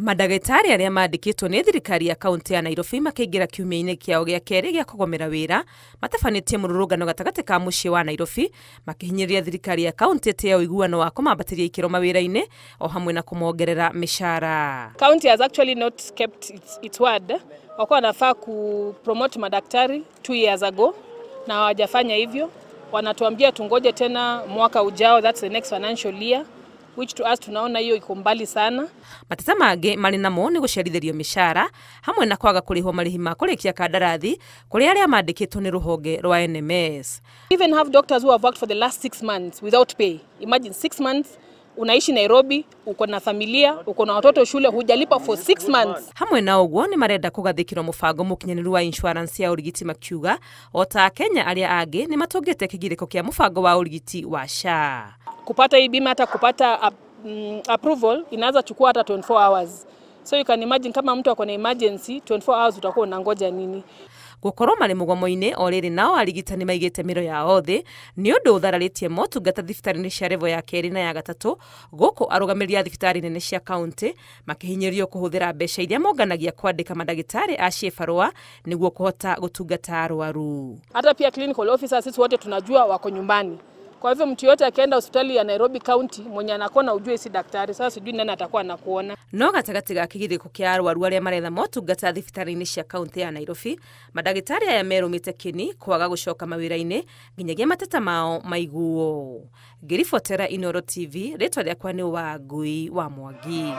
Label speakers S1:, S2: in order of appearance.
S1: Mandagĩtarĩ arĩa mandĩkĩtwo nĩ thirikari ya kaunti ya Nairobi makĩingĩra kiumia-inĩ kĩao gĩa kerĩ gĩa kũgomera wĩra matabanĩtie mũrũrũngano gatagatĩ ka mũciĩ wa Nairobi makĩhinyĩrĩria thirikari ya kaunti ĩtĩe ũiguano wa kũmambatĩria ikĩro mawĩra-inĩ o hamwe na kũmongerera mĩcara.
S2: County has actually not kept its word. Wakuwa wanafaa ku promote madaktari 2 years ago na hawajafanya hivyo. Wanatuambia tungoje tena mwaka ujao, that's the next financial year, which to us tunaona hiyo iko mbali sana.
S1: Mateta mangĩ marĩ namo nĩ gũcerithĩrio mĩcara hamwe na kwaga kũrĩhwo marĩhi ma kũrĩkia kandarathi kũrĩ arĩa mandĩkĩtwo nĩ rũhonge rwa NMS.
S2: Even have doctors who have worked for the last 6 months without pay. Imagine 6 months unaishi Nairobi, uko na familia, uko na watoto shule, hujalipa for 6 months.
S1: Hamwe na ũguo nĩ marenda kũgathĩkĩrwo mũbango mũkinyanĩru wa insurance ya ũrigiti makiuga o ta Kenya arĩa angĩ nĩ matũngĩte kĩgirĩko kĩa mũbango wa ũrigiti wa SHA.
S2: Kupata hii bima hata kupata approval inaweza chukua hata 24 hours. So you can imagine kama mtu ako na emergency 24 hours utakuwa unangoja nini?
S1: Gũkorwo marĩ mũgomo-inĩ o rĩrĩ nao arigitani maigĩte mĩro yao thĩ nĩ ũndũ ũthararĩtie motungata thibitarĩ-inĩ cia level ya kerĩ na ya gatatũ gũkũ arũgamĩrĩri a thibitarĩ nene cia kaunti makĩhinyĩrĩrio kũhũthĩra mbeca iria monganagia kwandĩka mandagĩtarĩ a ciĩbarũa nĩguo kũhota gũtungata arwaru.
S2: Hata pia clinical officers sisi wote tunajua wako nyumbani. Kwa hivyo mtu yote akienda hospitali ya Nairobi County mwenye anakona ujue si daktari, sasa sijui nani atakuwa anakuona.
S1: No gatagatĩ ga kĩgirĩko kĩa arwaru arĩa maretha motungata thibitarĩ-inĩ cia kaunti ya Nairobi, mandagĩtarĩ aya merũmĩte kĩni kwaga gũcoka mawĩra-inĩ nginyagia mateta mao maiguo. Ngĩribotera Inooro TV, rĩtwa rĩakwa nĩ Wangui wa Mwangi.